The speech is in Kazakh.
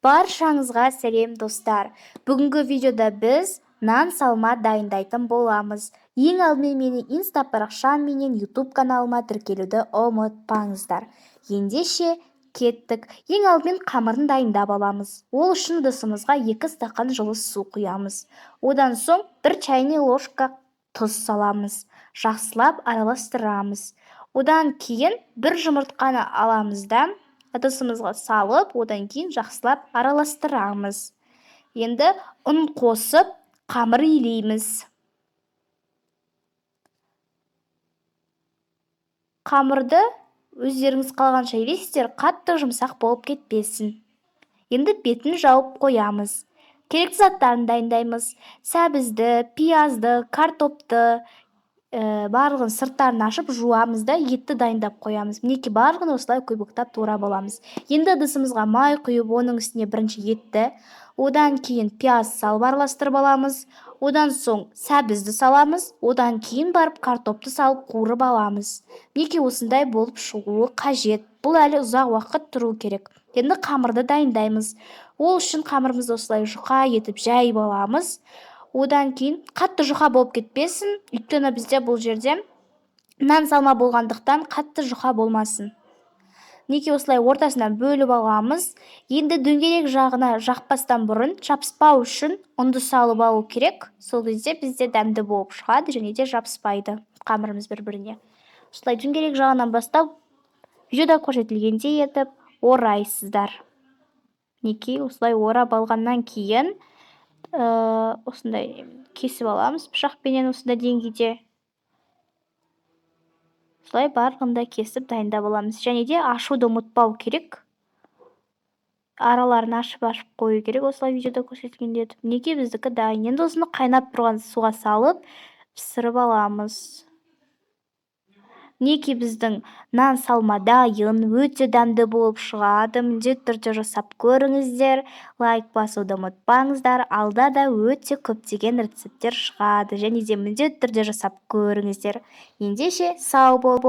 Баршаңызға сәлем, достар! Бүгінгі видеода біз нан салма дайындайтын боламыз. Ең алдымен менің инста парақшам менен ютуб каналыма тіркелуді ұмытпаңыздар. Ендеше кеттік. Ең алдымен қамырын дайындап аламыз. Ол үшін ыдысымызға 2 стақан жылы су құямыз. Одан соң 1 чайный ложка тұз саламыз. Жақсылап араластырамыз. Одан кейін 1 жұмыртқаны аламыз да ыдысымызға салып, одан кейін жақсылап араластырамыз. Енді ұн қосып қамыр илейміз. Қамырды өздеріңіз қалағанша илейсіздер, қатты жұмсақ болып кетпесін. Енді бетін жауып қоямыз. Керекті заттарын дайындаймыз. Сәбізді, пиязды, картопты, барлығын сырттарын ашып жуамыз да етті дайындап қоямыз. Мінекей, барлығын осылай кубиктап турап аламыз. Енді ыдысымызға май құйып, оның үстіне бірінші етті, одан кейін пияз салып араластырып аламыз. Одан соң сәбізді саламыз, одан кейін барып картопты салып қуырып аламыз. Мінекей, осындай болып шығуы қажет. Бұл әлі ұзақ уақыт тұру керек. Енді қамырды дайындаймыз. Ол үшін қамырымызды осылай жұқа етіп жайып аламыз. Одан кейін қатты жұқа болып кетпесін, өйткені бізде бұл жерде нан салма болғандықтан қатты жұқа болмасын. Мінекей, осылай ортасынан бөліп аламыз. Енді дөңгелек жағына жақпастан бұрын жабыспау үшін ұнды салып алу керек. Сол кезде бізде дәмді болып шығады және де жабыспайды қамырымыз бір-біріне. Осылай дөңгелек жағынан бастап видеода көрсетілгендей етіп орайсыздар. Мінекей, осылай орап алғаннан кейін осындай кесіп аламыз пышақпенен осындай деңгейде. Осылай барлығын да кесіп дайындап аламыз. Және де ашуды ұмытпау керек. Араларын ашып-ашып қою керек, осылай видеода көрсетілгендей етіп. Мінекей, біздікі дайын. Енді осыны қайнап тұрған суға салып пісіріп аламыз. Мінекей, біздің нан салма дайын, өте дәмді болып шығады. Міндетті түрде жасап көріңіздер. Лайк басуды ұмытпаңыздар. Алда да өте көптеген рецепттер шығады. Және де міндетті түрде жасап көріңіздер. Ендеше сау бол.